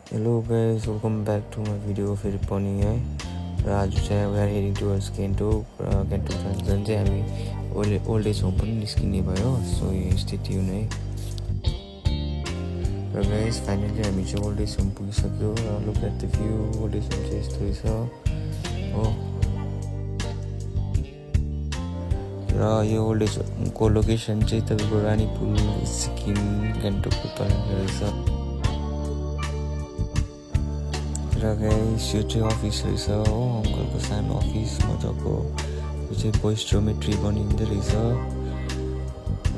Hello guys, welcome back to my video फेरि पनि है र आज चाहिँ we are heading towards Gangtok झन् चाहिँ हामी ओल्ड एज होम पनि निस्किने भयो सो स्टे ट्युन है र गाइस फाइनली हामी चाहिँ ओल्ड एज होम पुगिसक्यो र look at the view old age home चाहिँ यस्तो रहेछ हो र यो ओल्ड एज होमको लोकेसन चाहिँ तपाईको रानीपुल सिक्किम गान्तोकको तलतिर रहेछ र गाइस यो चाहिँ अफिस रहेछ हो अङ्कलको सानो अफिस मजाको यो चाहिँ बोइस डोमेट्री बनिँदै रहेछ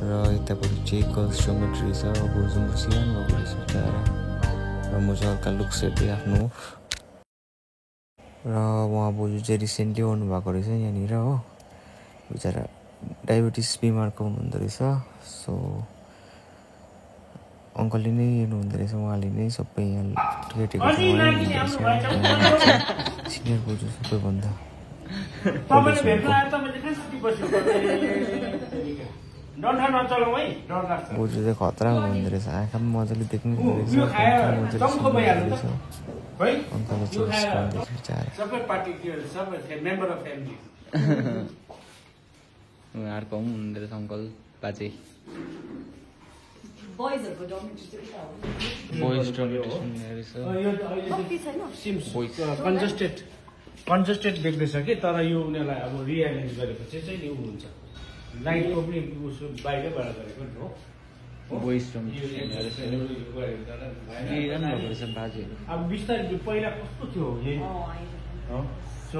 र यतापट्टि चाहिँ गर्ल्स डोमेट्री रहेछ अब जुन बसिरहनु भएको रहेछ र म चाहिँ हल्का लुक्स हेर्दै आफ्नो र उहाँ बोजू चाहिँ रिसेन्टली आउनु भएको रहेछ यहाँनिर हो बिचरा डायबिटिस बिमारको हुनुहुँदो रहेछ सो अङ्कलले नै हेर्नु हुँदो रहेछ उहाँले नै सबै यहाँ केटेको सिनियर बोजू सबैभन्दा बोजू चाहिँ खतरा हुनुहुँदो रहेछ आँखामा मजाले देख्नु अङ्कलले उहाँहरूको पनि हुनुहुँदो रहेछ अङ्कल बाजे Boys डोमेट्री चाहिँ बोइज डोमेट्री कन्जस्टेड देख्दैछ कि तर यो उनीहरूलाई अब रिएलाइज गरेपछि चाहिँ नि हुन्छ लाइटको पनि बाहिरबाट गरेको नि हो बोइज डोमेट्री बाजे अब बिस्तारै पहिला कस्तो थियो यही सो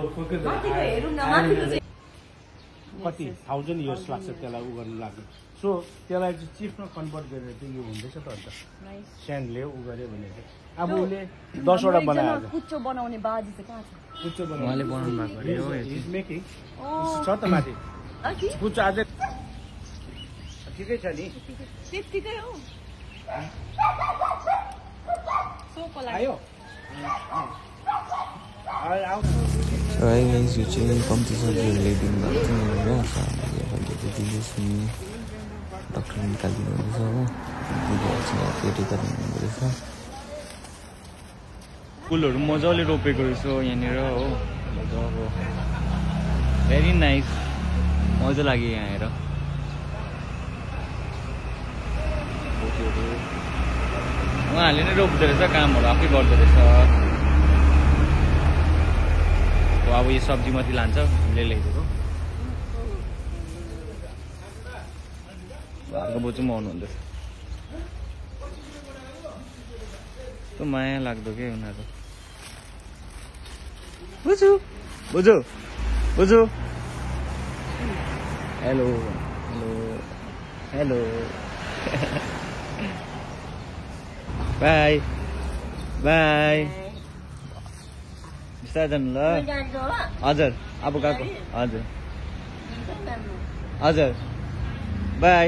कति 1000 इयर्स लाग्छ त्यसलाई उ गर्नु लाग्यो सो त्यसलाई चाहिँ चिफमा कन्भर्ट गरेर चाहिँ यो हुँदैछ त अन्त स्यान्डले उ गर्यो भने चाहिँ अब उसले 10 वटा बनायो कुच्चो बनाउने बाजी चाहिँ कहाँ छ कुच्चो उहाँले बनाउनु भएको अरे हो इज मेकिङ छ त माथि कुच्चो अझै ठिकै छ नि त्यतिकै हो सोको लागि आयो है गाइस यो चाहिँ कम्ती सब्जीहरू ल्याइदिनु भएको थियो होइन दिँदैछु डक्टर निकालिदिनु हुँदैछ हो पेटी गर्नु हुँदो रहेछ फुलहरू मजाले रोपेको रहेछ यहाँनिर हो मजाको भेरी नाइस मजा लाग्यो यहाँ हेर उहाँहरूले नै रोप्दो रहेछ कामहरू आफै गर्दो रहेछ अब यो सब्जी माथि लान्छ हामीले ल्याइदिएको घरको बोजू पनि आउनुहुँदैछ यस्तो माया लाग्दो के उनीहरू बोजू बोजू बोजू hello hello hello by by बिस्तारै जानु ल हजुर अब गएको हजुर हजुर बाई